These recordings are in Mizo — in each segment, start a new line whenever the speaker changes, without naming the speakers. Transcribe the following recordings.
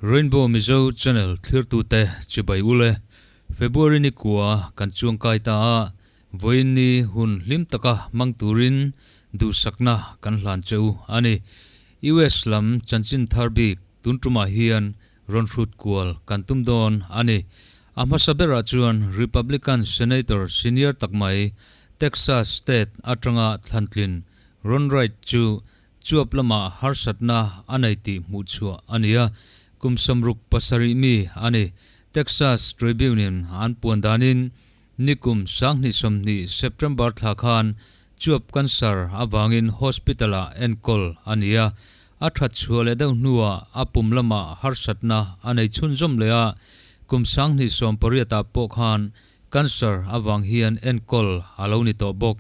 Rainbow Mizo Channel thlirtute chibai ule, February ni kua kan chuang kai ta a, vawiin ni hun hlim taka hmang turin duhsakna kan hlan cheu a ni. US lam chanchin thar bik tun tumah hian rawn hrut kual kan tum dawn a ni. A hmasa berah chuan Republican Senator senior tak mai Texas state atanga thlantlin Ron Wright chu Chuap lamah harsatna a nei tih hmuh chhuah a ni a, kum 67 mi a ni. Texas Tribune-in an puan danin nikum 2020 September thla khan chuap cancer avangin hospital-ah enkawl a ni a, a that chhuah leh deuh hnuah a pum lamah harsatna a nei chhunzawm leh a, kum 2018-ah pawh khan cancer avang hian enkawl a lo ni tawh bawk.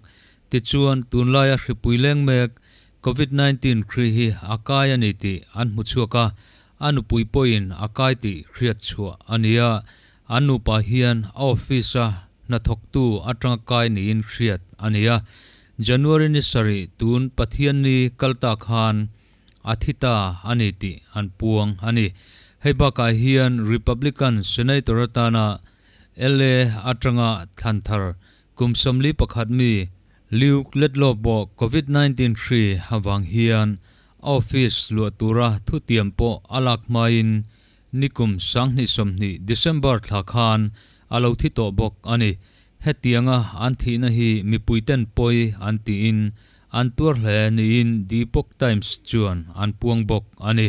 Tichuan, tunlaia hripui leng mek Covid 19 hri hi a kai a ni tih an hmu chhuak a, a nupui pawhin a kai tih hriat chhuah a ni a, an nupa hian a office-a hnathawktu atanga kai niin hriat a ni a. January ni sarih tun Pathianni kal ta khan a thi ta a ni tih an puang a ni. Hei bakah hian Republican Senator atana LA atanga thlan thar kum 41 mi Luke Letlaw pawh Covid 19 hri avang hian a office luah tura thutiam pawh a lak hmain nikum 2020 December thla khan a lo thi tawh bawk a ni. Hetianga an thihna hi mipuiten pawi an tiin an tuar hle niin The Epoch Times chuan an puang bawk a ni.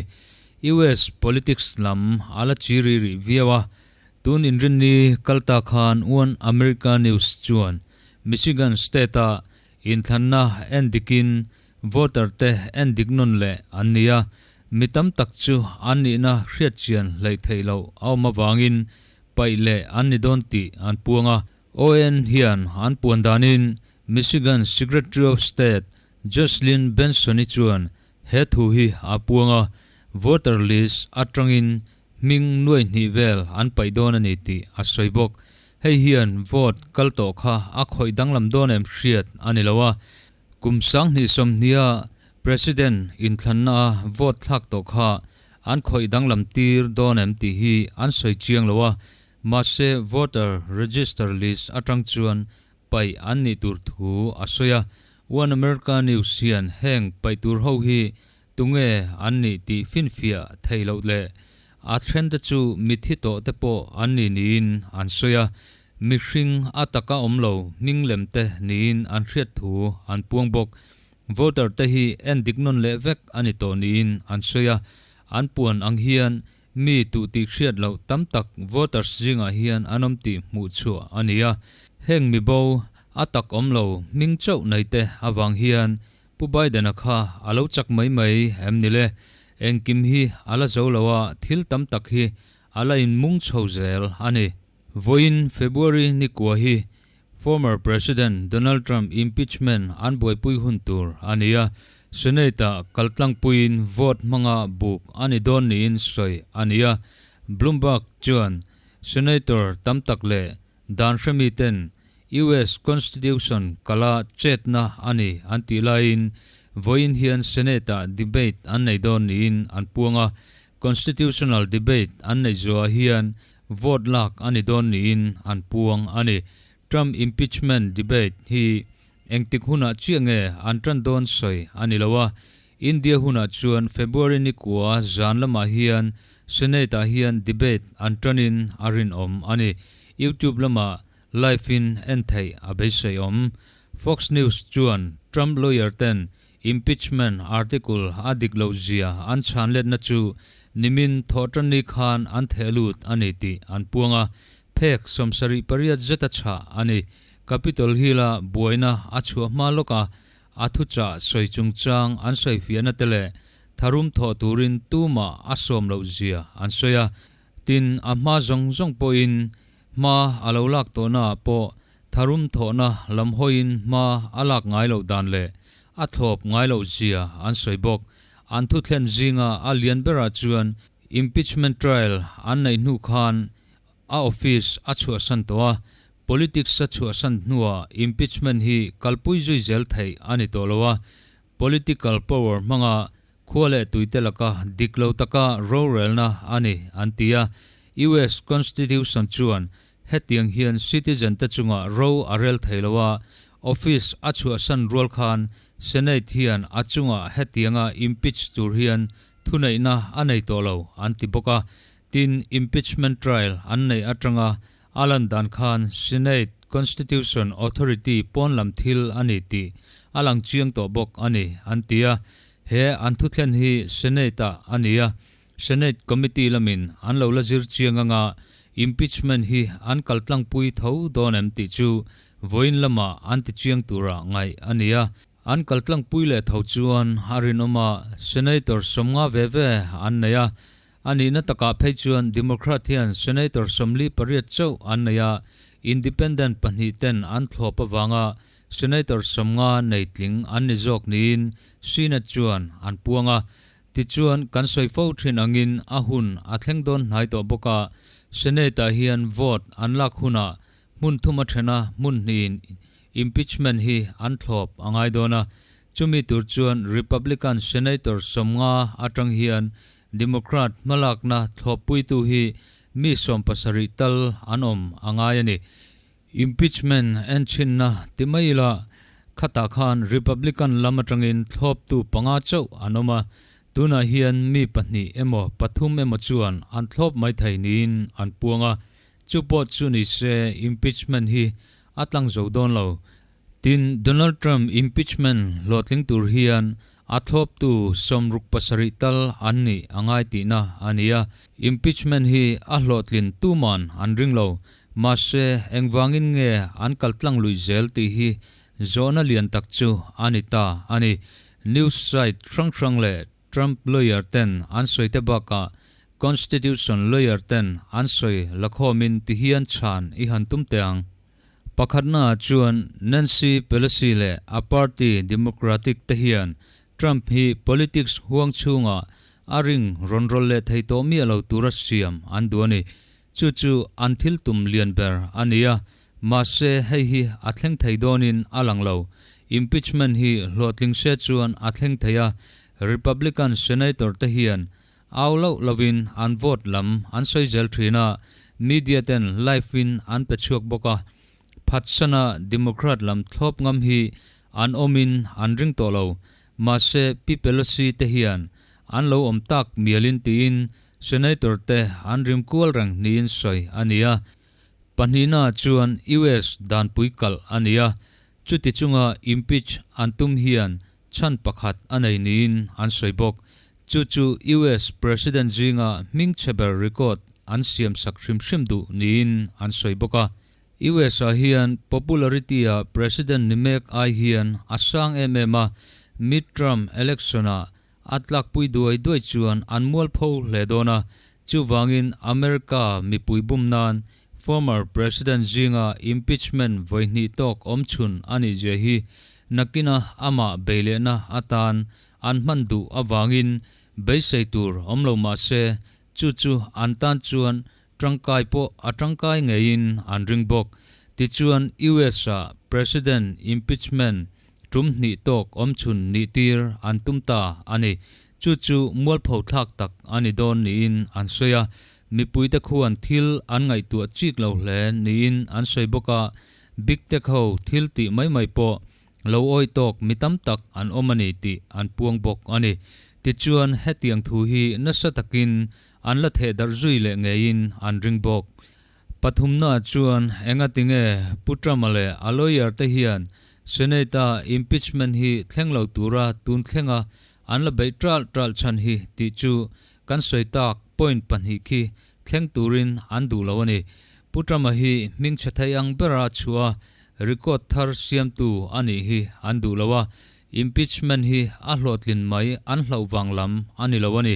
US politics lam a la chi ri rih viau a, tun inrinni kal ta khan One America News chuan Michigan State-a inthlanna en dikin voter te en dik nawn leh an ni a, mi tam tak chu an nihna hriatchian hleih theih loh a awm avangin paih leh an ni dawn tih an puang a. ON hian an puan danin Michigan Secretary of State Jocelyn Benson-i chuan he thu hi a puang a, voter list atangin Hming nuai hnih vel an paih dawn a ni tih a sawi bawk. Hei hian vote kal tawh kha a khawih danglam dawn em hriat a ni lo a. Kum 2020-a President inthlanna a vote thlak tawh kha an khawih danglam tir dawn em tih hi an sawi chiang lo a. Mahse voter register list atang chuan paih an nih tur thu a sawi a. One America News hian heng paih tur ho hi Tunge an nih tih finfiah theih loh leh a thente chu mithi tawh te pawh an ni niin an sawi a, mihring a taka awm lo hming lem te niin an hriat thu an puang bawk. Voter te hi en dik nawn leh vek a ni tawh niin an sawi a, an puan ang hian mi tuh tih hriat loh tam tak voters zingah hian an awm tih hmuh chhuah a ni a, heng mibo a tak awm lo hming chauh nei te avang hian Pu Biden-a kha a lo chak mai mai em ni le? Engkim hi a la zo lo a, thil tam tak hi a la inmung chho zel a ni. Vawiin February ni kua hi former President Donald Trump impeachment an buaipui hun tur a ni a, Senate-ah kaltlangpuiin vote hmanga buk a ni dawn niin sawi a ni a. Bloomberg chuan Senator tam tak leh Dan hremi ten US Constitution kala chetna a ni an tih laiin vawiin hian Senate-ah debate an nei dawn niin an puang a, Constitutional debate an neih zuah hian vote lak a ni dawn niin an puang a ni. Trump impeachment debate hi engtik hunah chiah nge an tan dawn sawi a ni lo a, India hunah chuan February ni kua zan lamah hian Senate-ah hian debate an tanin a rinawm a ni. YouTube lamah live in en theih a beisei awm. Fox News chuan Trump lawyer ten impeachment article a dik loh zia an chhan letna chu nimin thawhtanni khan an theh lut a ni tih an puang a, phek 78 zeta chhah a ni. Capitol Hill-a buaina a chhuah hma lawk a, A thuchah sawi chungchang an sawi fiahna te leh tharum thawh turin tumah a sawm loh zia an sawi a. Tin, a hma zawng zawng pawhin hma a lo lak tawhnaah pawh tharum thawhna lam hawiin hma a lak ngai loh dan leh a thlawp ngai loh zia an sawi bawk. An thuthlen zinga a lian berah chuan impeachment trial an neih hnu khan A office a chhuahsan tawh a, politics a chhuahsan hnuah impeachment hi kalpui zui zel theih a ni tawh lo a, political power hmanga Khua leh tuite laka dik lo taka rorelna a ni, an ti a. US Constitution chuan hetiang hian citizen te chunga ro a rel thei lo a, office a chhuahsan rual khan Senate hian a chunga hetianga impeach tur hian thuneihna a nei tawh lo, an ti bawk a. Tin, impeachment trial an neih atanga a lan dan khan Senate Constitution Authority pawn lam thil a ni tih a lang chiang tawh bawk a ni, an ti a. He an thuthlen hi Senate-ah a ni a, Senate Committee lamin an lo la zir chiang anga impeachment hi an kaltlangpui tho dawn em tih chu vawiin lamah an ti chiang tura ngaih a ni a. An kaltlangpui leh tho chuan a rinawm a, Senator 50 ve ve an nei a. A nihna takah phei chuan Democrat hian Senator 48 chauh an nei a, Independent pahnih ten an thlawp avanga Senator 50 nei tling an ni zawk niin Senate chuan an puang a. Tichuan, kan sawi fo thin angin a hun a thleng dawn hnai tawh bawk a, Senate-ah hian vote an lak hunah hmun thum a then a, hmun hnihin impeachment hi an thlawp a ngai dawn a. Chumi tur chuan Republican Senator 50 atang hian Democrat hmalakna thlawppuitu hi mi 70 tal an awm a ngai a ni. Impeachment enchhinna ti mai ila, khatah khan Republican lam atangin thlawptu panga chauh an awm a, tunah hian mi pahnih emaw pathum emaw chuan an thlawp mai thei niin an puang a, chu pawh chu ni se impeachment hi a tlang zo dawn lo. Tin, Donald Trump impeachment hlawhtling tur hian a thlawptu 67 tal an nih a ngai tihna a ni a. Impeachment hi a hlawhtlin tuman an ring lo. Mahse, engvangin nge an kal tlang lui zel tih hi zawhna lian tak chu a ni ta a ni. News site hrang hrang leh Trump lawyer ten an sawi te bakah Constitution lawyer ten an sawi lakhawmin tihian chhan i han tum teh ang. Pakhatnaah chuan Nancy Pelosi leh a party Democratic te hian Trump hi politics huang chhungah a ring rawn rawlh leh thei tawh miah lo tura siam an duh a ni. Chu chu an thil tum lian ber a ni a, mahse hei hi a thleng thei dawnin a lang lo. Impeachment hi hlawhtling se chuan a thleng thei a, Republican Senator te hian Au loh lovin an vote lam an sawi zel thin a, media ten live in an pe chhuak bawk a. Phatsana Democrat lam thlawp ngam hi an awmin an ring tawh lo. Mahse Pi Pelosi te hian an lo awm tak mialin tiin Senator te an rim kual reng niin sawi a ni a. Pahnihna chuan US danpui kalh a ni a, chuti chunga impeach an tum hian chhan pakhat a nei niin an sawi bawk. Chu chu US President zinga hming chhe ber record an siamsak hrim hrim duh niin an sawi bawk a. US ah hian popularity ah President ni mek ai hian a sang em em a, midterm election ah a tlakpui duai duai chuan an mualpho hle dawn a, chuvangin America mipui bum nan Former President zinga impeachment vawi hnih tawk awm chhun a nih zia hi nakina amah bei lehna atan an hman duh avangin beisei tur awm lo mah se chu chu an tan chuan tangkai pawh a tangkai ngeiin an ring bawk. Tichuan US-ah President impeachment tum hnih tawk awm chhun nih tir an tum ta a ni. Chu chu mualpho thlak tak a ni dawn niin an sawi a, mipuite khuan thil an ngaihtuah chik lo hle niin an sawi bawk a, Big Tech ho thil tih mai mai pawh lo awi tawk mi tam tak an awm a ni tih an puang bawk a ni. Tichuan hetiang thu hi nasa takin an la theh darh zui leh ngeiin an ring bawk. Pathumna chuan engatinge Pu Trump-a leh a lawyer te hian Senate-a impeachment hi thleng lo tura tun thlenga an la beih ṭalh ṭalh chhan hi tih chu kan sawi tak point pahnih khi thleng turin an duh lo a ni. Pu Trump-a hi hmingchhe thei ang bera chhuah a record thar siamtu a nih hi an duh lo a, impeachment hi a hlawhtlin mai an hlauh vang lam a ni lo a ni.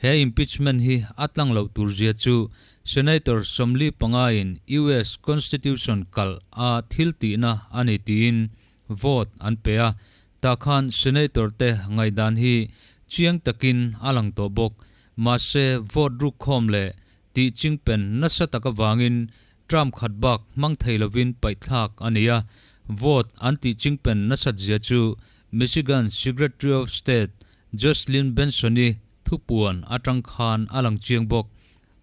He impeachment hi a tlang loh tur zia chu Senator 45 in US Constitution kalh a thil tihna a ni tiin vote an pe a, tah khan Senator te ngaihdan hi chiang takin a lang tawh bawk. Mahse vote rukkhawm leh tih chingpen nasa tak avangin Trump khat bak hmang thei lovin paihthlak a ni a, vote an tih chingpen nasat zia chu Michigan Secretary of State Jocelyn Benson-i thupuan atang khan a lang chiang bawk.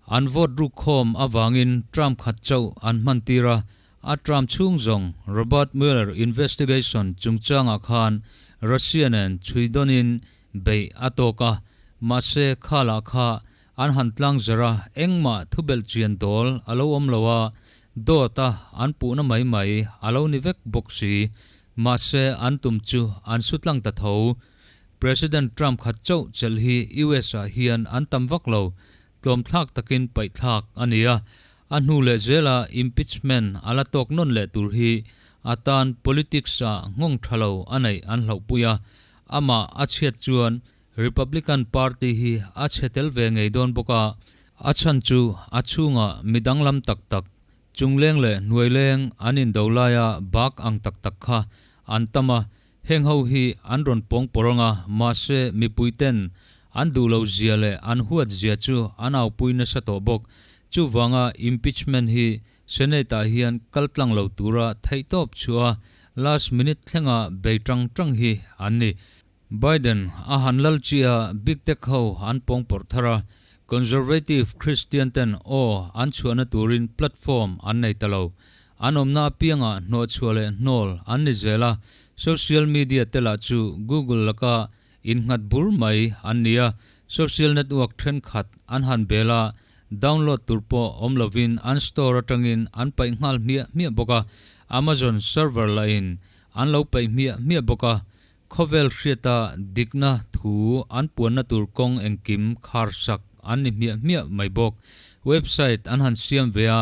An vote ruk khawm avangin term khat chauh an hman tir a, a term chhung zawng Robert Mueller investigation chungchangah khan Russia nen chhui dawnin beih a tawk a, mahse khalah kha an han tlang zar a, engmah thubelh chian dawl a lo awm lo a, dawt a an puhna mai mai a lo ni vek bawk si. Mahse an tum chu an su tlang ta tho. President Trump khat chauh chelh hi US ah hian an tam vak lo, tlawmthlak takin paihthlak a ni a, a hnu leh zela impeachment a la tawk nawn leh tur hi a tan politics ah nghawng tha lo a neih an hlauhpui a, amah a chhiat chuan Republican Party hi a chhe tel ve ngei dawn bawk a, a chhan chu a chhungah mi danglam tak tak, chungleng leh hnuaileng an indo laia bak ang tak tak kha an tam a, Heng ho hi an rawn pawng pawr anga mahse mipui ten an duh lo zia leh an huat zia chu an aupui nasa tawh bawk. Chuvanga impeachment hi Senate ah hian kal tlang lo tura theihtawp chhuah a last minute thlenga bei tang tang hi an ni. Biden a han lal chiah a big tech ho an pawng pawrh thar a, Conservative Christian ten aw an chhuahna turin platform an nei ta lo. An awmna apiangah hnawhchhuah leh hnawl an ni zel a, social media te lah chu Google laka innghat bur mai an ni a, social network thenkhat an han bel a, download tur pawh awm lovin an store atangin an paih nghal hmiah hmiah bawk a, Amazon server lahin an lo paih hmiah hmiah bawk a, khawvel hriata dikna thu an puanna tur kawng engkim khar sak an ni hmiah hmiah mai bawk. Website an han siam ve a,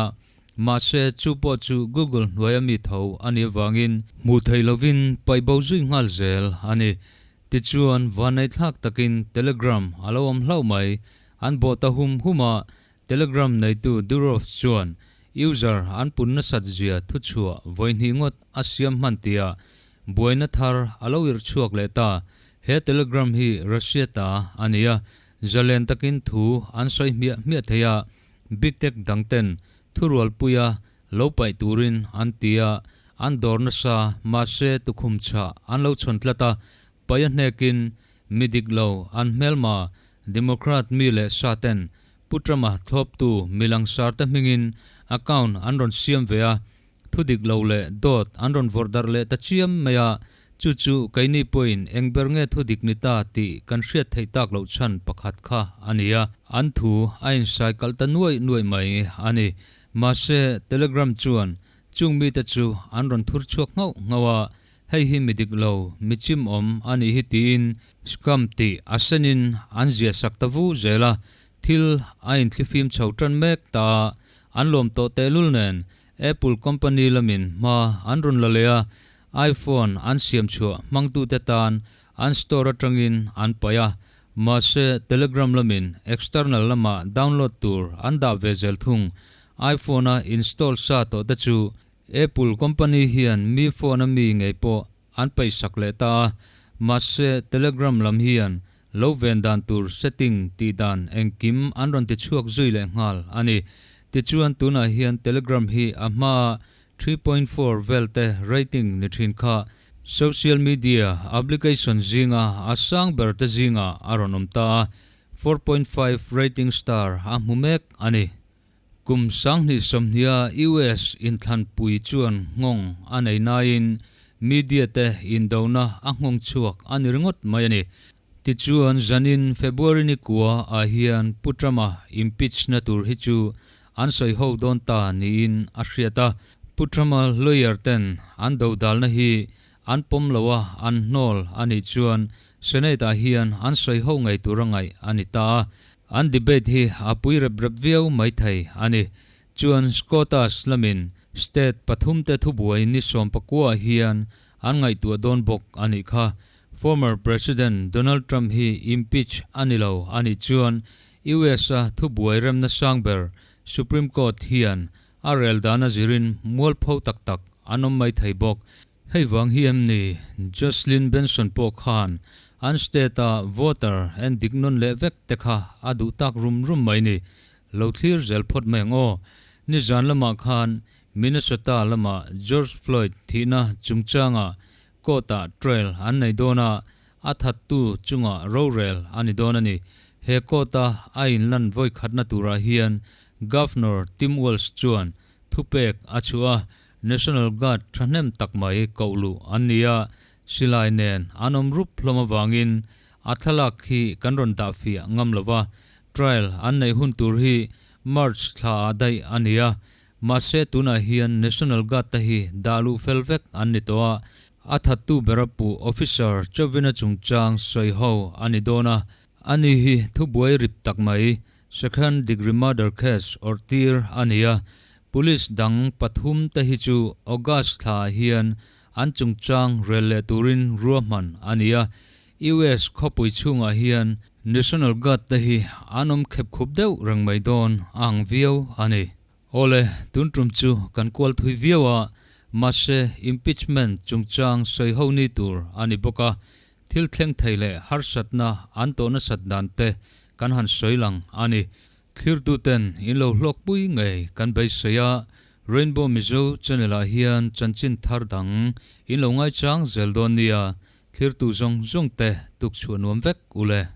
Mahse, chu pawh chu Google hnuaia mi tho a nih avangin hmuh theih lovin paih bo zui nghal zel a ni. Tichuan, vanneihthlak takin Telegram a lo awm hlauh mai. An bawh ta hum hum a, Telegram neitu Durov chuan user an pun nasat zia thuchhuah vawi hnih ngawt a siam hman tia buaina thar a lo irh chhuak leh ta. He Telegram hi Russia ta a ni a, Zalen takin thu an sawi hmiah hmiah thei a, Big Tech dangten thurualpuia lo paih turin an ti a, an dawr nasa, mahse tukhum chhah an lo chhawn tlat a, paih a hnekin mi dik lo an hmelma Democrat mi leh sa ten Pu Trump-a thlawptu mi langsar te hmingin account an rawn siam ve a, Thu dik lo leh dawt an rawn vawrh darh leh ta chiam mai a, chu chu keini pawhin eng ber nge thu dik ni ta tih kan hriat theih tak loh chhan pakhat kha a ni a. An thu a insai kalh ta nuaih nuaih mai a ni. Mahse, Telegram chuan chung mite chu an rawn thur chhuak nghauh nghauh a, hei hi mi dik lo, mi chimawm a nih hi tiin scam tih a senin an ziah sak ta vu zel a, thil a inthlifim chho tan mek ta a, an lawm tawh tehlul nen Apple company lamin hma an rawn la leh a, iPhone an siam chhuah hmangtute tan an store atangin an paih a, mahse Telegram lamin external lamah download tur an dah ve zel thung. iPhone a install sa tawh te chu Apple company hian mi phone a mi ngei pawh an paih sak leh ta a, mahse Telegram lam hian lo ven dan tur setting tih dan engkim an rawn ti chhuak zui leh nghal a ni. Tichuan tunah hian Telegram hi a hmaa 3.4 vel te rating ni thin kha social media application zinga a sang ber te zingah a rawn awm ta a, 4.5 rating star a hmu mek a ni. Kum 2020-a US inthlanpui chuan nghawng a nei nain media te indona a nghawng chhuak a ni ringawt mai a ni. Tichuan zanin February ni kua ah hian Pu Trump-a impeach na tur hi chu an sawi ho dawn ta niin a hriat a. Pu Trump-a lawyer ten an dodalna hi an pawm lo a, an hnawl a nih chuan Senate ah hian an sawi ho ngei tur a ngaih a ni ta a. An debate hi a pui rep rep viau mai thei a ni. Chuan Scotus lamin state pathumte thubuai ni 19 ah hian an ngaihtuah dawn bawk a nih kha. Former President Donald Trump hi impeach a ni lo a nih chuan US a thubuai remna sang ber Supreme Court hian a rel dan a zirin mualpho tak tak an awm mai thei bawk. Hei vang hi em ni Jocelyn Benson pawh khan an state a voter en dik nawn leh vek te kha a duh tak rum rum mai ni. Lo thlir zel phawt mai ang aw. Nizan lamah khan Minnesota lama George Floyd thihna chungchanga court ah trial an nei dawn a. a thattu chunga rorel a ni dawn a ni. He court-a a inlan vawi khatna turah hian Governor Tim Walz chuan thupek a chhuah a, National Guard thahnem tak mai koh luh an ni a, silai nen an awm rup hlawm avangin a thlalak hi kan rawn dah fiah ngam lo va, trial an neih hun tur hi March thla ah daih a ni a, mahse tunah hian National Guard te hi dah luh fel vek an ni tawh a, a thattu bera puh Officer Chauvin-a chungchang sawi ho a ni dawn a, ani hi thubuai rip tak mai Second degree murder case awrh tir a ni a, police dang pathum te hi chu August thla ah hian an chungchang rel leh turin ruahman a ni a, US khawpui chhungah hian National Guard te hi an awm khep khup deuh reng mai dawn a ang viau a ni. Awle, tun tum chu kan kual thui viau a, mahse impeachment chungchang sawi ho ni tur a ni bawk a, thil thleng thei leh harsatna an tawh nasat dan te kan han sawi lang a ni. Thlirtuten in lo hlawkpui ngei kan beisei a, Rainbow Mizo channel ah hian chanchin thar dang in lo ngaichang zel dawn nia, thlirtu zawng zawng te tukchhuah nuam vek ule.